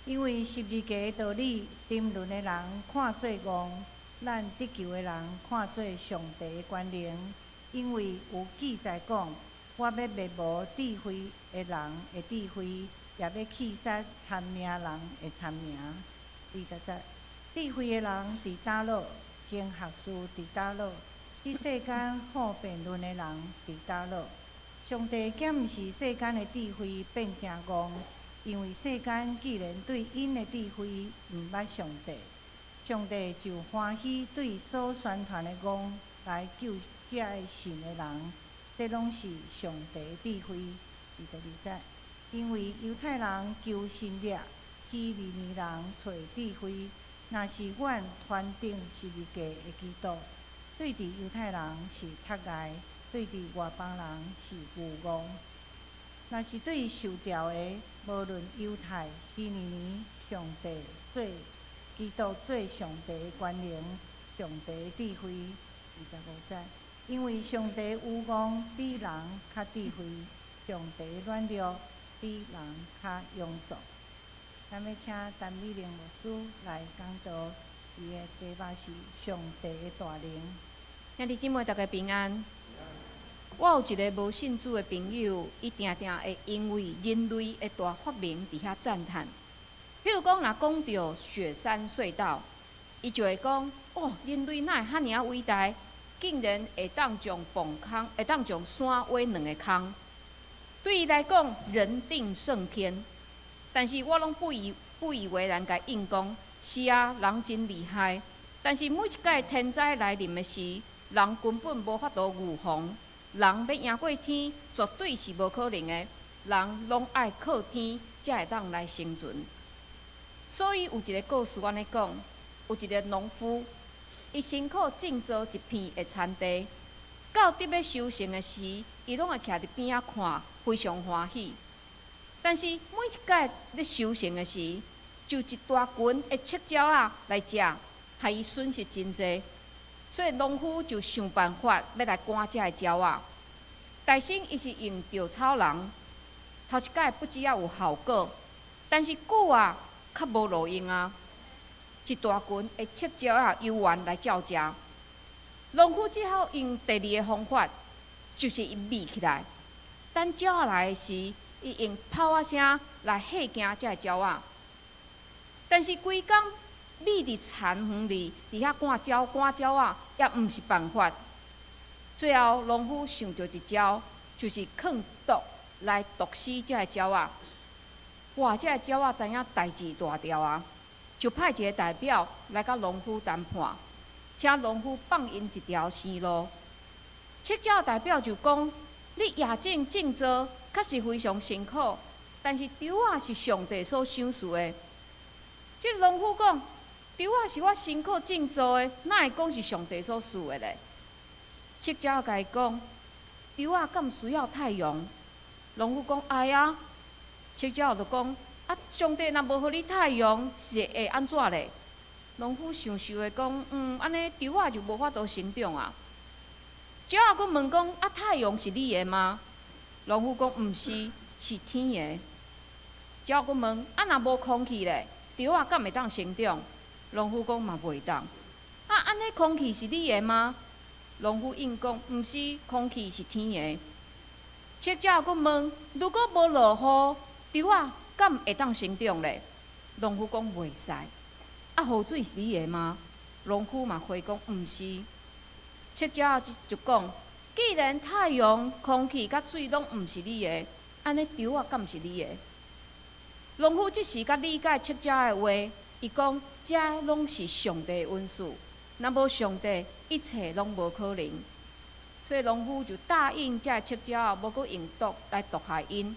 因為十字架的道理，沉淪的人看做戇，咱得救的人看做上帝的權能。因為有記載講：我欲滅無智慧的人的智慧，也欲棄殺聰明人的聰明。20節，智慧的人佇佗落，經學士佇佗落，這世間好辯論的人佇佗落。上帝敢毋使世間的智慧變成戇？因為世間既然對𪜶的智慧毋捌上帝，上帝就歡喜對所宣傳的戇來救這个信的人，這攏是上帝的智慧。22節，因為猶太人求神蹟，希利尼人揣智慧，若是阮傳釘十字架的基督，對佇猶太人是窒礙，對佇外邦人是愚戇。若是對受召的，無論猶太、希利尼，上帝做基督做上帝的權能，上帝的智慧。25節，因為上帝愚戇比人較智慧，上帝軟弱比人較勇壯。咱欲請陳美玲牧師來講道，伊的題目是上帝的大能。兄弟姊妹，大家平安。我有一个無信主的朋友，伊定定會因為人類的大發明佇遐讚嘆。譬如講，若講著雪山隧道，伊就會講：哦，人類哪會遐爾仔偉大，竟然會當將磅空，會當將山挖兩个空。對伊來講，人定勝天。但是我攏不以為然，共應講：是啊，人真厲害。但是每一擺天災來臨的時，人根本無法度預防。人欲贏過天，絕對是無可能的。人攏愛靠天，才會當來生存。所以有一个故事按呢講：有一个農夫，伊辛苦種作一片的田地，到得欲收成的時，伊攏會徛佇邊仔看，非常歡喜。但是每一擺咧收成的時，就一大群的赤鳥仔來食，害伊損失真濟。所以農夫就想辦法欲來趕這个鳥仔。大先伊是用稻草人，頭一擺不只仔有效果，但是久啊，較無路用啊。一大群的赤鳥仔猶原來照食。農夫只好用第二个方法，就是伊覕起來，等鳥仔來的時，伊用炮仔聲來嚇驚這个鳥仔。但是規工覕佇田園裡，佇遐趕鳥趕鳥仔，也毋是辦法。最後，農夫想著一招，就是囥毒來毒死這个鳥仔。哇！這个鳥仔知影代誌大條啊，就派一个代表來佮農夫談判，請農夫放𪜶一條生路。赤鳥代表就講：你野種種作確實非常辛苦，但是稻仔是上帝所賞賜的。這農夫講：稻仔是我辛苦種作的，哪會講是上帝所賜的咧？赤鳥共伊講：稻仔敢需要太陽？農夫講：愛啊。赤鳥就講：啊，上帝若無予你太陽，是會按怎咧？農夫想想的講：嗯，按呢稻仔就無法度生長啊。鳥仔閣問講：啊，太陽是你的嗎？農夫講：毋是，是天的。鳥閣問：啊，若無空氣咧，稻仔敢會當生長？農夫講嘛袂當。啊，按呢空氣是你的嗎？農夫應講：毋是，空氣是天的。赤鳥閣問：如果無落雨，稻仔敢會當生長咧？農夫講袂使。啊，雨水是你的嗎？農夫嘛回講毋是。赤鳥就講：既然太陽、空氣佮水攏毋是你的，按呢稻仔敢是你的？農夫這時才理解赤鳥的話，伊講：這攏是上帝的恩賜，若無上帝，一切攏無可能。所以農夫就答應這赤鳥，無閣用毒來毒害𪜶。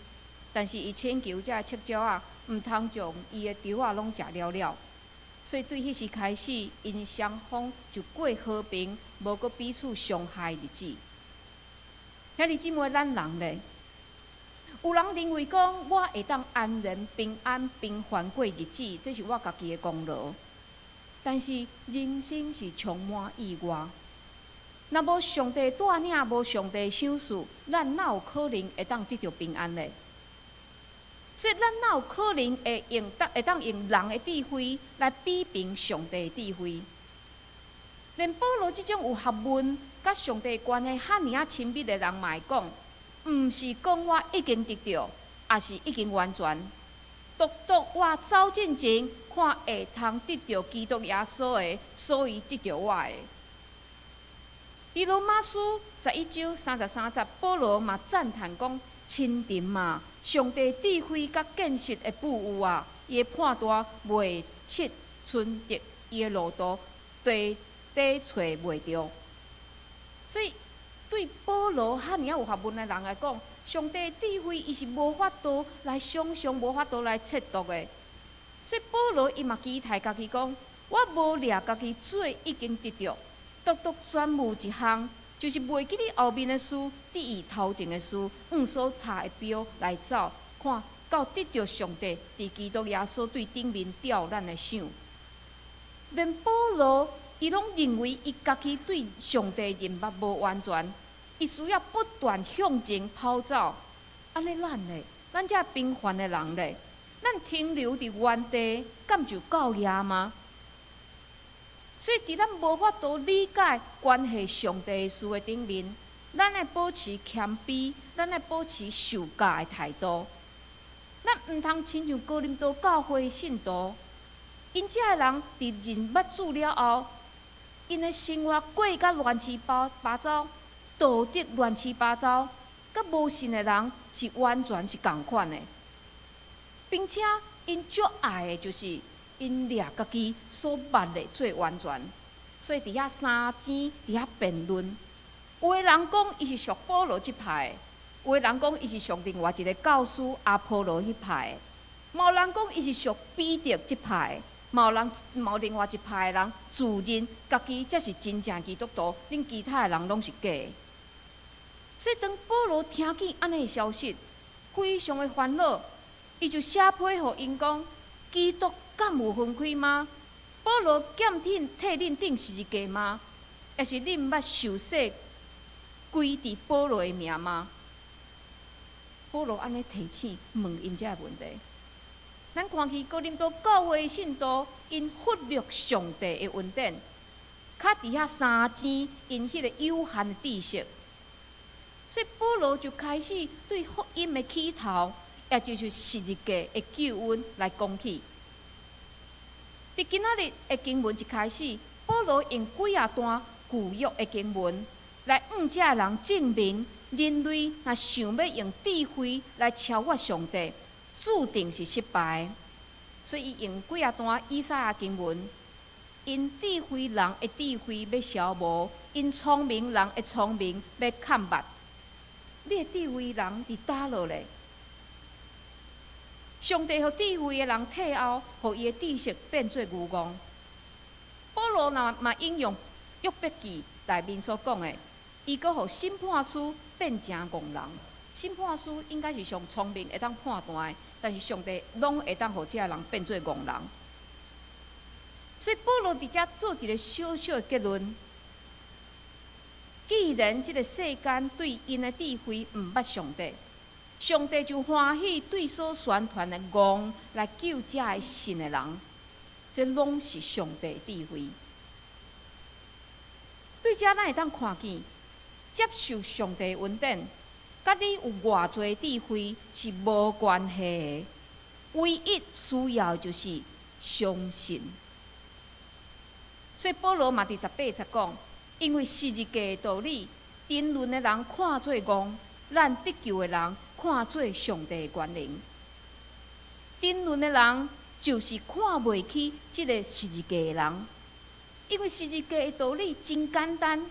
但是伊請求這赤鳥仔，毋通將伊的稻仔攏食了了。所以對彼時開始，𪜶雙方就過和平，無閣彼此傷害日子。兄弟姊妹，咱人咧，有人認為講，我會當安然平安平凡過日子，這是我家己的功勞。但是人生是充滿意外，若無上帝帶領，無上帝賞賜，咱哪有可能會當得著平安咧？所以咱哪有可能會當用人的智慧來比評上帝的智慧？連保羅這種有學問、佮上帝關係遐爾仔親密的人嘛會講，毋是講我已經得著，抑是已經完全。獨獨我走進前，看會通得著基督耶穌的，所以得著我的。佇羅馬書11章33節，保羅嘛讚嘆講：親沉啊！上帝智慧佮見識的富有啊！伊的判斷袂測揣得，伊的路途底底揣袂著。所以對保羅遐爾有學問的人來講，上帝智慧伊是無法度來想象，無法度來測度的。所以保羅伊嘛期待家己講：我無掠家己做已經得著，獨獨專務一項，就是袂記得後面的事，佇伊頭前的事，向所差的標來走，看到得著上帝佇基督耶穌對頂面吊咱的賞。連保羅伊攏認為伊家己對上帝認捌無完全，伊需要不斷向前跑走。按呢咱咧，咱這平凡的人咧，咱停留佇原地，敢就夠額嗎？所以，佇咱無法度理解關係上帝的事的頂面，咱愛保持謙卑，咱愛保持受教的態度。咱毋通親像哥林多教會的信徒，𪜶遮的人佇認捌主了後，𪜶的生活過甲亂七八糟，道德亂七八糟，佮無信的人是完全是仝款的，並且𪜶足愛的就是𪜶掠家己所捌的做完全，所以佇遐相爭，佇遐辯論。有的人講伊是屬保羅這派的，有的人講伊是屬另外一個教師阿波羅彼派的，嘛有人講伊是屬彼得這派的，嘛有人嘛有另外一派的人自認家己才是真正基督徒，恁其他的人攏是假的。所以當保羅聽見按呢的消息，非常的煩惱，伊就寫批予𪜶講：基督敢有分開嗎？保羅欠恁替恁釘十字架嗎？抑是恁捌受洗歸佇保羅的名嗎？保羅按呢提醒問𪜶這个問題。咱看見哥林多教會的信徒，𪜶忽略上帝的恩典，較佇遐相爭𪜶彼個有限的知識。所以保羅就開始對福音的起頭，也就是十字架的救恩來講起。佇今仔日的經文一開始，保羅用幾仔段舊約的經文來向這人證明，人類若想欲用智慧來超越上帝，注定是失敗。所以伊用幾仔段以賽亞經文，𪜶智慧人的智慧欲消無，𪜶聰明人的聰明欲崁屐。你的智慧人佇佗落咧？上帝予智慧的人退後，予伊的知識變做愚戇。保羅若嘛引用約伯記內面所講的，伊閣予審判師變成戇人。審判師應該是上聰明，會當判斷的，但是上帝攏會當予這个人變做戇人。所以保羅佇遮做一个小小的結論：既然這个世間對𪜶的智慧毋捌上帝，上帝就歡喜對所宣傳的戇來救這个信的人，這攏是上帝智慧。對遮咱會當看見，接受上帝恩典，佮你有偌濟智慧是無關係的，唯一需要就是相信。所以保羅嘛佇18節講，因為十字架的道理，沉淪的人看做戇，咱得救的人看做上帝的權能。沉淪的人就是看袂起這个十字架的人，因為十字架的道理真簡單，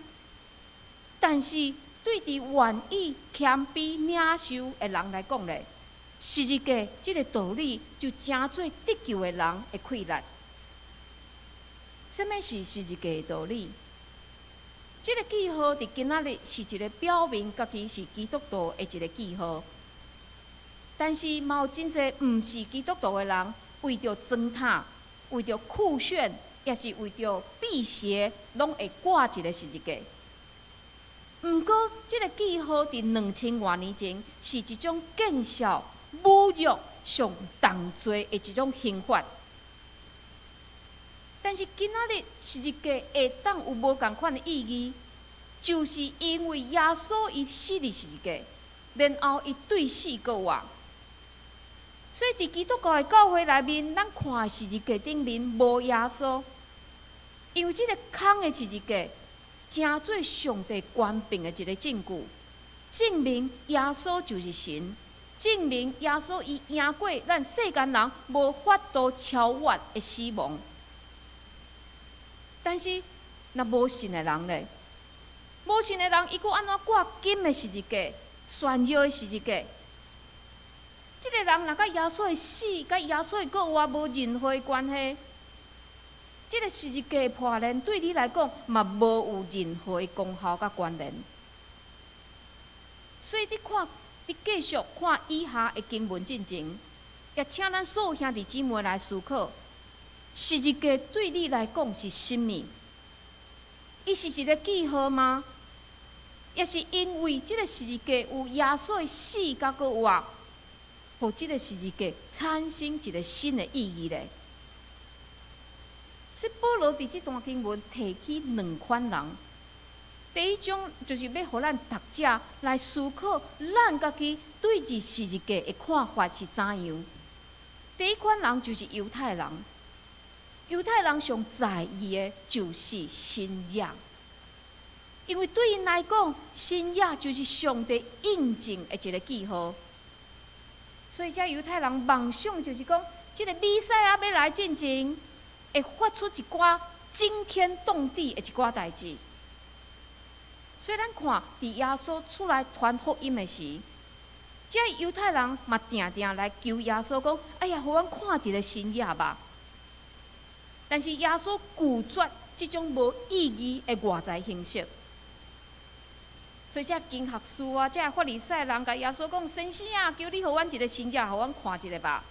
但是對佇願意謙卑領受的人來講咧，十字架這个道理就成做得救的人的氣力。啥物是十字架的道理？這个記號佇今仔日是一个表明家己是基督徒的一个記號。但是嘛有真濟毋是基督徒的人，為著裝塔、為著酷炫，抑是為著辟邪，攏會掛一个十字架。毋過，這个記號佇2000外年前是一種見笑、侮侮辱上重罪的一種刑罰。但是今仔日十字架會當有無仝款的意義，就是因為耶穌伊死佇十字架，然後伊對死閣活。所以佇基督教的教會內面，咱看的十字架頂面無耶穌，因為這个空的十字架，成做上帝權柄的一个證據，證明耶穌就是神，證明耶穌伊贏過咱世間人無法度超越的死亡。但是，若無信的人咧，無信的人，伊閣按怎掛金的十字架、炫耀的十字架？這个人若佮耶穌的死、佮耶穌的復活無任何的關係，這个十字架破裂對你來講嘛無有任何的功效佮關聯。所以你看，你繼續看以下的經文進前，也請咱所有兄弟姊妹來思考：十字架對你來講是啥物？伊是一个記號嗎？抑是因為這个十字架有耶穌的死佮復活，予這个十字架產生一个新的意義咧？所以保羅佇這段經文提起兩款人，第一種就是欲予咱讀者來思考，咱家己對這十字架的看法是怎樣。第一款人就是猶太人，猶太人上在意的就是新約，因為對𪜶來講，新約就是上帝應證的一个記號。所以，這猶太人夢想就是講，這个彌賽亞欲來進前，會發出一寡驚天動地的一寡代誌。所以，咱看佇耶穌出來傳福音的時，這猶太人嘛定定來求耶穌講：“哎呀，予阮看一个神跡吧。”但是耶穌拒絕這種無意義的外在形式。所以，這經學士啊，這法利賽人共耶穌講：“先生啊，求你予阮一个神跡，予阮看一下吧。”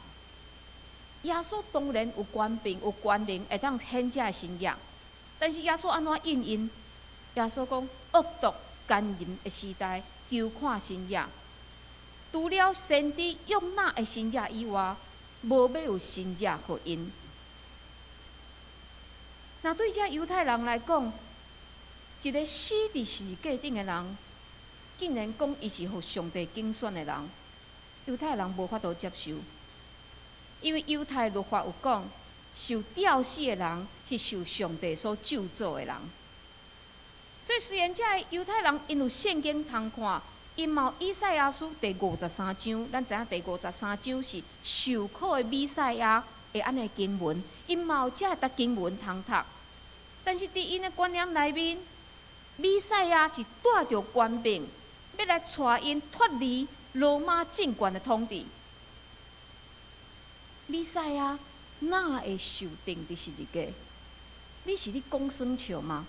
耶穌當然有權柄、有權能，會當顯這个神跡。但是耶穌按怎應𪜶？耶穌講：惡毒姦淫的時代，求看神跡。除了先知約拿的神跡以外，無欲有神跡予𪜶。若對這猶太人來講，一个死佇十字架頂的人，竟然講伊是予上帝揀選的人，猶太人無法度接受，因為猶太律法有講，受吊死的人是受上帝所咒詛的人。所以雖然這个猶太人𪜶有聖經通看，𪜶嘛有以賽亞書第五十三章，咱知影第五十三章是受苦的彌賽亞的按呢經文，𪜶嘛有這个經文通讀。但是佇𪜶的觀念內面，彌賽亞是帶著權柄，欲來帶𪜶脫離羅馬政權的統治。彌賽亞哪會受釘佇十字架？你是咧講耍笑嗎？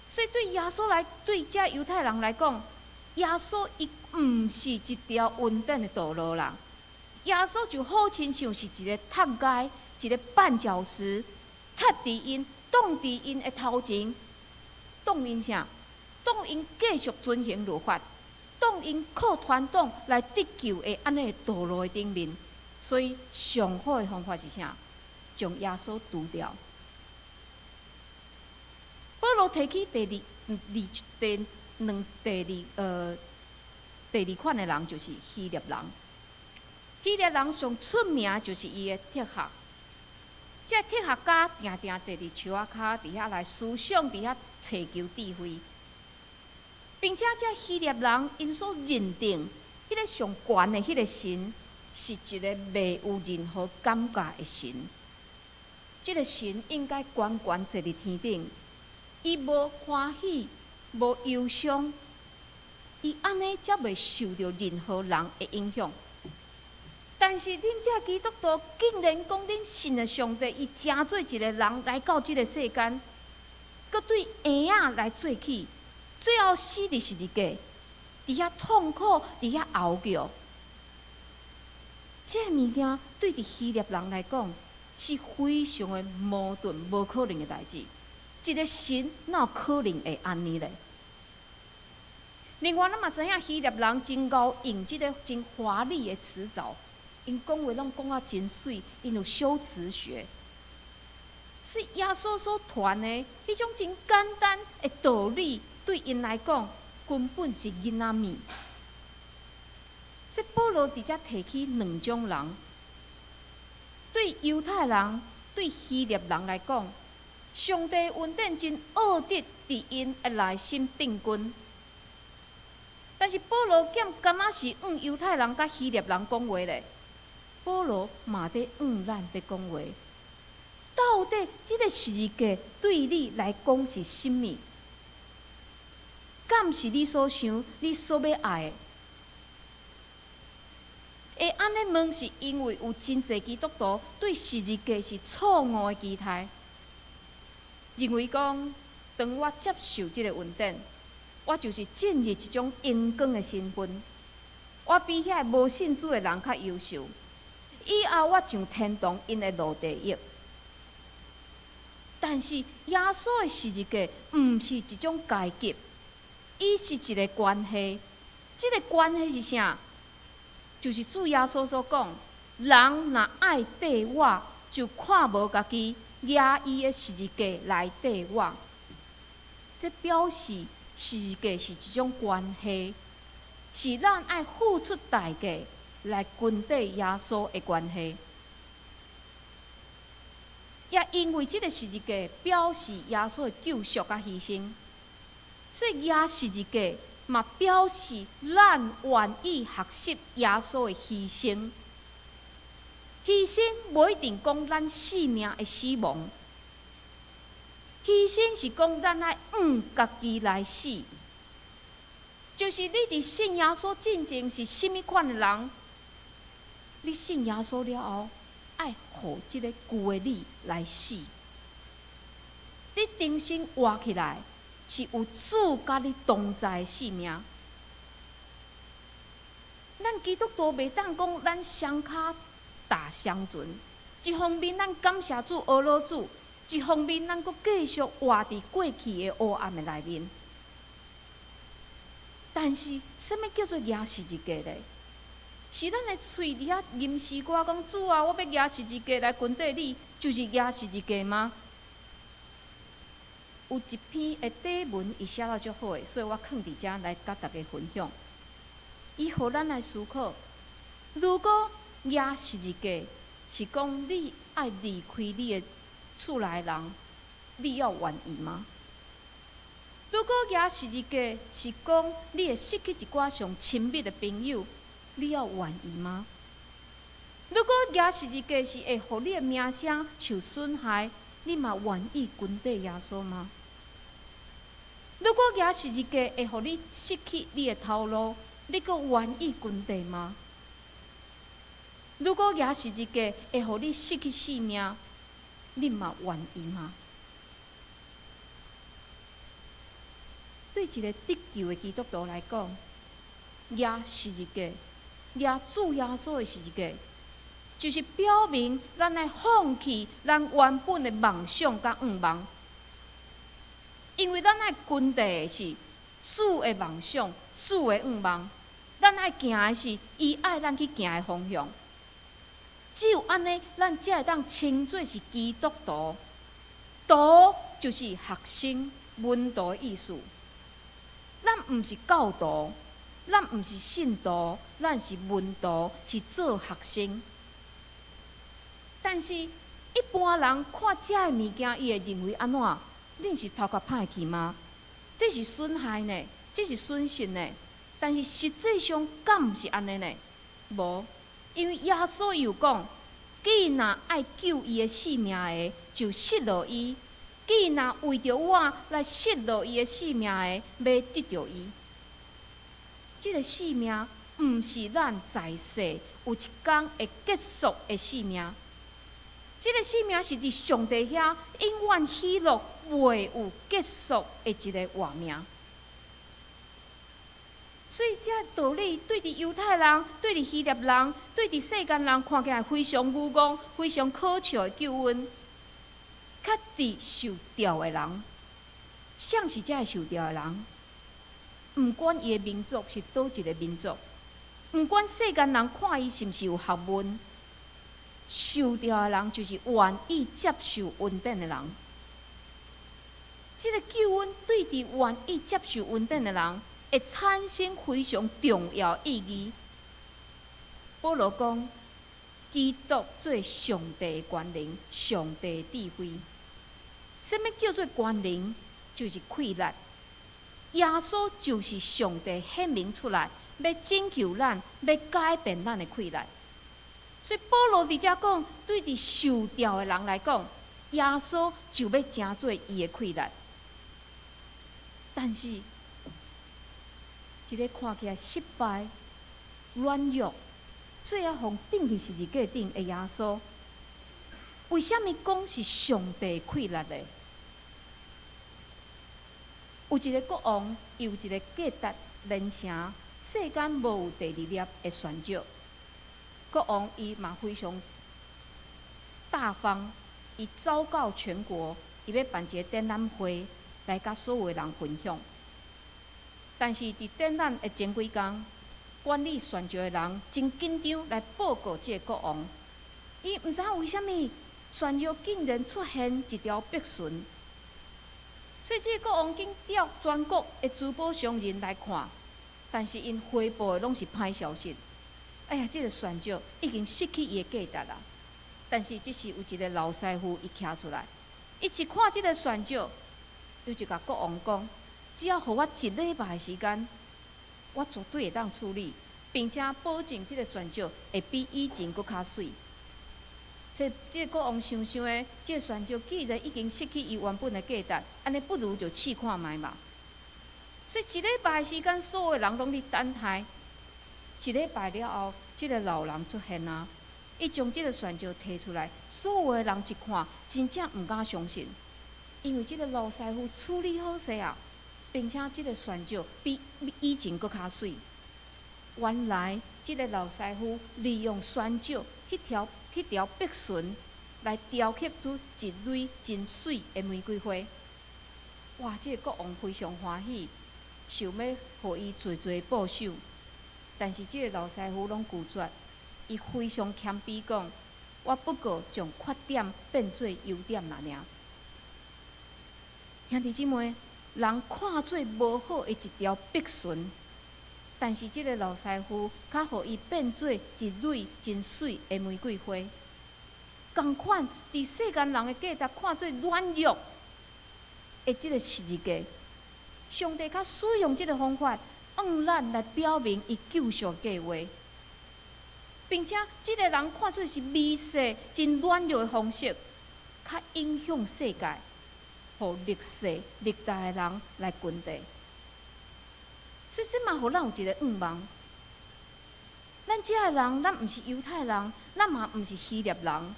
所以對耶穌來，對這猶太人來講，耶穌伊毋是一條穩定的道路啦。耶穌就好親像是一个踢礙，一个絆腳石，踢佇𪜶，擋佇𪜶的頭前，擋𪜶啥？擋𪜶繼續遵行律法，擋𪜶靠傳統來得救的按呢道路的頂面。所以上好的方法是啥？將耶穌除掉。保羅提起第二、二、第兩、第二第二款的人就是希臘人。希臘人上出名就是伊的哲學，這哲學家定定坐佇樹仔跤，佇遐來思想，佇遐尋求智慧，並且這希臘人𪜶所認定彼个上懸的彼个神，是一个袂有任何感覺的神。這个神應該懸懸坐佇天頂，伊無歡喜，無憂傷，伊按呢才袂受著任何人的影響。但是恁這基督徒竟然講恁信的上帝，伊成做一个人來到這个世間，閣對嬰仔來做起，最後死佇十字架，佇遐痛苦，佇遐哀叫。這个物件對佇希臘人來講是非常的矛盾、無可能的代誌。一个神哪有可能會按呢咧？另外，咱嘛知影希臘人真𠢕用這个真華麗的辭藻，𪜶講話攏講啊真媠，𪜶有修辭學。所以耶穌所傳的彼種真簡單的道理，對𪜶來講根本是囡仔物。所以保羅佇遮提起兩種人，對猶太人、對希臘人來講，上帝恩典真奧得佇𪜶的內心定根。但是保羅敢敢若是向猶太人佮希臘人講話咧？保羅嘛佇向咱佇講話。到底這个十字架對你來講是啥物？敢是你所想、你所欲愛的？會按呢問，是因為有真濟基督徒對十字架是錯誤的期待，認為講，當我接受這个恩典，我就是進入一種榮光的身份，我比遐個無信主的人較優秀，以後我上天堂，𪜶會落地獄。但是耶穌的十字架毋是一種階級，伊是一个關係。這个關係是啥？就是主耶穌所講：人若愛綴我，就看無家己，舉伊的十字架來綴我。這表示十字架是一種關係，是咱愛付出代價來跟綴耶穌的關係。也因為這个十字架表示耶穌的救贖佮犧牲，所以耶十字架嘛表示咱願意學習耶穌的犧牲。犧牲無一定講咱性命的死亡，犧牲是講咱愛向家己來死。就是你佇信耶穌進前是啥物款的人，你信耶穌了後，愛予這个舊的你來死。你重新活起來，是有主佮你同在的生命。咱基督徒袂當講咱雙跤踏雙船，一方面咱感謝主、呵咾主，一方面咱閣繼續活佇過去的黑暗的內面。但是，啥物叫做舉十字架咧？是咱的喙佇遐吟詩歌講主啊，我欲舉十字架來跟綴你，就是舉十字架嗎？有一篇的短文，伊寫了足好的，所以我囥佇遮來佮大家分享。伊予咱來思考：如果舉十字架是講你愛離開你的厝內人，你猶願意嗎？如果舉十字架是講你會失去一寡上親密的朋友，你猶願意嗎？如果舉十字架是會予你的名聲受損害，你嘛願意跟綴耶穌嗎？如果舉十字架會予你失去你的頭路，你閣願意跟綴嗎？如果舉十字架會予你失去性命，你嘛願意嗎？對一个得救的基督徒來講，舉十字架，舉主耶穌的十字架，就是表明咱愛放棄咱原本的夢想佮願望，因為咱愛跟綴的是主的夢想、主的願望，咱愛行的是伊愛咱去行的方向。只有按呢，咱才會當稱做是基督徒。徒就是學生、門徒的意思。咱毋是教徒，咱毋是信徒，咱是門徒，是做學生。但是，一般人看這个物件，伊會認為按怎？恁是頭殼歹去嗎？這是損害呢？這是損失呢？但是實際上，敢毋是按呢呢？無，因為耶穌有講：既若愛救伊的性命的，就失落伊；既若為著我來失落伊的性命的，欲得著伊。這个性命毋是咱在世有一工會結束的性命。這个性命是佇上帝遐永遠喜樂、袂有結束的一个活命。所以，這道理對佇猶太人、對佇希臘人、對佇世間人看起來非常愚戇、非常可笑的救恩，較佇受召的人，啥是這个受召的人？毋管伊的民族是佗一个民族，毋管世間人看伊是毋是有學問，受召的人就是願意接受恩典的人。這個救恩對佇願意接受恩典的人，會產生非常重要意義。保羅講，基督做上帝的權能，上帝的智慧。啥物叫做權能？就是氣力。耶穌就是上帝顯明出來，欲拯救咱，欲改變咱的氣力。所以保羅佇遮講，對佇受召的人來講，耶穌就欲成做伊的氣力。但是，一個看起來失敗、軟弱，最後予釘佇十字架頂的耶穌，為啥物講是上帝氣力呢？有一個國王，伊有一個價值連城，世間無有第二粒的鑽石。國王伊嘛非常大方，伊昭告全國，伊欲辦一個展覽會來佮所有的人分享。但是佇展覽的前幾工，管理鑽石的人真緊張來報告這個國王，伊毋知影為啥物鑽石竟然出現一條白唇。所以這個國王緊調全國的珠寶商人來看，但是𪜶回報的攏是歹消息。哎呀，這個鑽石已經失去伊的價值啦。但是這時有一個老師傅伊徛出來，伊一看這個鑽石，伊就共國王講：只要予我一禮拜的時間，我絕對會當處理，並且保證這個鑽石會比以前閣較媠。所以，這個國王想想的，這個鑽石既然已經失去伊原本的價值，按呢不如就試看覓嘛。所以一禮拜時間，所有的人攏佇等待。一禮拜了後，這個老人出現啊，伊將這個鑽石提出來，所有的人一看，真正毋敢相信，因為這個老師傅處理好勢啊，並且這個鑽石比以前閣較媠。原來，這個老師傅利用鑽石彼條白唇來雕刻出一蕊真媠的玫瑰花。哇！這個國王非常歡喜，想欲予伊濟濟報賞。但是這個老師傅攏拒絕，伊非常謙卑講：我不過將缺點變做優點爾。兄弟姊妹，人看做無好的一條白唇，但是這個老師傅卻予伊變做一蕊真媠的玫瑰花。仝款，佇世間人的價值看做軟弱的這個十字架，上帝卻使用這個方法，向咱來表明伊救贖計劃，並且這個人看做是微細、真軟弱的方式，較影響世界，予歷世歷代的人來跟綴。所以這嘛，予咱有一個向望。咱這个人，咱毋是猶太人，咱嘛毋是希臘人，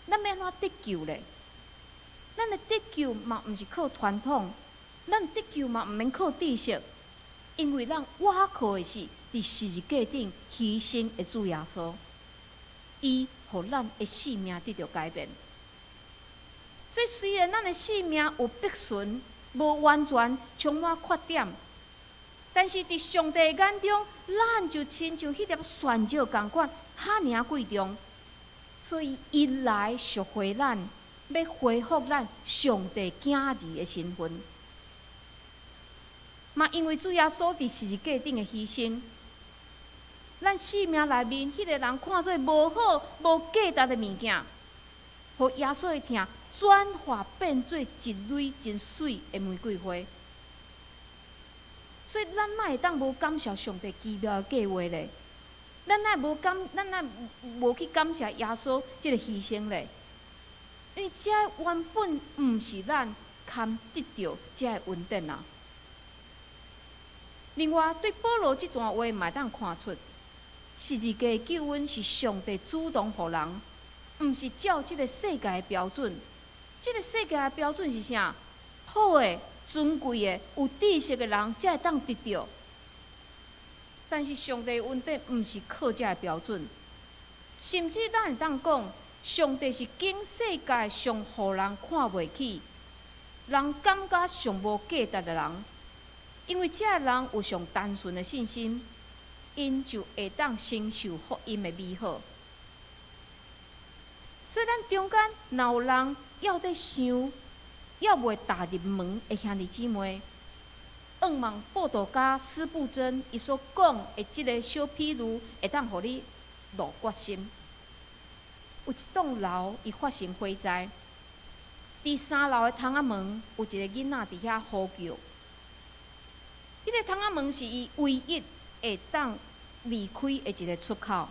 咱欲按怎得救咧？咱的得救嘛毋是靠傳統，咱得救嘛毋免靠知識，因為咱倚靠的是佇十字架頂犧牲的主耶穌，伊予咱的性命得著改變。所以雖然咱的性命有白唇，無完全充滿缺點，但是佇上帝眼中，咱就親像彼粒鑽石仝款，遐爾仔貴重。所以伊來贖回咱，欲恢復咱上帝囝兒的身份。嘛，因為主耶穌佇十字架頂的犧牲，咱生命內面彼個人看做無好、無價值的物件，予耶穌的疼轉化變做一蕊真媠的玫瑰花。所以，咱哪會當無感謝上帝奇妙的計劃咧？咱哪無去感謝耶穌這個犧牲咧？因為這原本毋是咱堪得著這个恩典啊。另外，對保羅這段話嘛會當看出，十字架的救恩是上帝主動予人，毋是照這個世界的標準。這個世界的標準是啥？好的、尊貴的、有知識的人才會當得著。但是上帝恩典毋是靠這个標準，甚至咱會當講，上帝是揀世界上予人看袂起，人感覺上無價值的人。因為這个人有上單純的信心，𪜶就會當承受福音的美好。所以咱中間若有人猶咧想，猶未踏入門的兄弟姊妹，向望佈道家司布真伊所講的這个小譬喻，會當予你落決心。有一棟樓，伊發生火災，佇3樓的窗仔門有一个囡仔佇遐呼叫。彼个窗仔門是伊唯一會當離開的一个出口。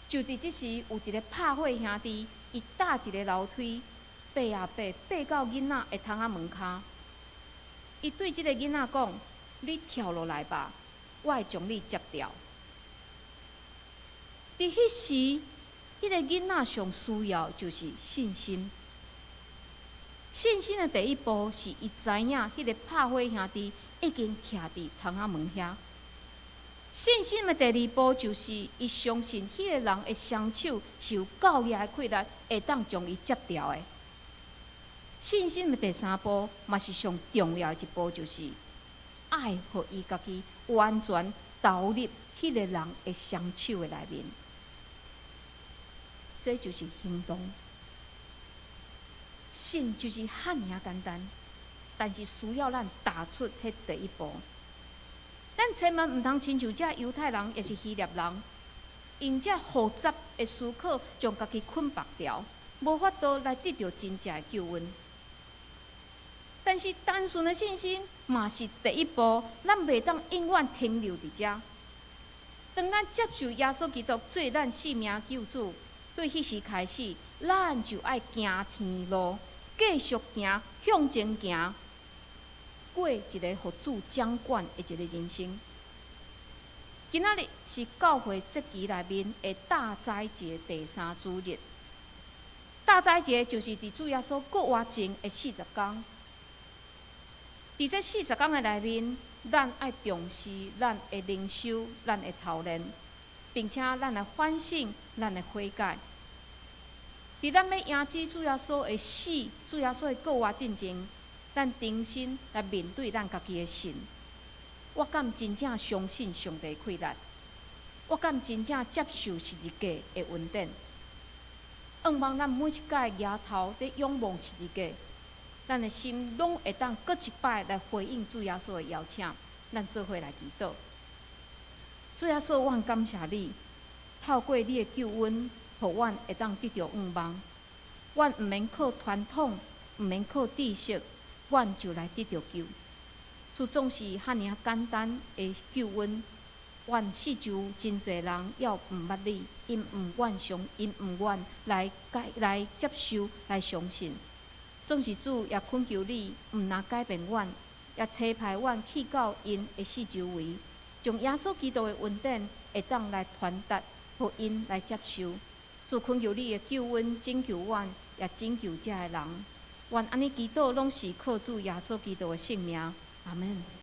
就佇這時，有一个拍火兄弟，伊搭一个樓梯，爬啊爬，爬到囡仔的窗仔門跤。伊對這个囡仔講：“你跳落來吧，我會將你接牢。”佇彼時，彼个囡仔上需要就是信心。信心的第一步是伊知影彼个拍火兄弟已經徛佇窗仔門遐。信心的第二步就是伊相信彼个人的雙手是有夠額的氣力，會當將伊接牢的。信心的第三步，嘛是上重要的一步，就是愛予伊家己完全投入彼个人的雙手的內面。這就是行動。信就是遐爾仔簡單，但是需要咱踏出彼第一步。咱千萬毋通親像這猶太人，抑是希臘人，用這複雜的思考將家己捆綁牢，無法度來得著真正的救恩。但是單純的信心嘛是第一步，咱袂當永遠停留佇遮。當咱接受耶穌基督做咱性命救主，對彼時開始，咱就愛行天路，繼續行，向前行，過一个予主掌管的一个人生。今仔日是教會節期內面的大齋節第三主日。大齋節就是佇主耶穌復活前的四十工。佇這四十工的內面，咱愛重視咱的靈修、咱的操練，並且咱來反省、咱的悔改。佇咱欲迎接主耶穌的死、主耶穌的復活進前，咱重新來面對咱家己的信。我敢真正相信上帝氣力？我敢真正接受十字架的恩典？向望咱每一擺舉頭佇仰望十字架，咱的心攏會當閣一擺來回應主耶穌的邀請。咱做伙來祈禱。主耶穌，阮感謝你，透過你的救恩，予阮會當得著向望。阮毋免靠傳統，毋免靠知識，阮就來得著救。主總是遐爾簡單的救恩，阮四周真濟人猶毋捌你，𪜶毋願相，𪜶毋願來改來接受來相信。總是主也懇求你，毋但改變阮，也差派阮去到𪜶的四周圍，將耶穌基督的恩典會當來傳達，予𪜶來接受。主懇求你的救恩拯救阮，也拯救遮的人。阮按呢祈禱，攏是靠主耶穌基督的聖名。阿門。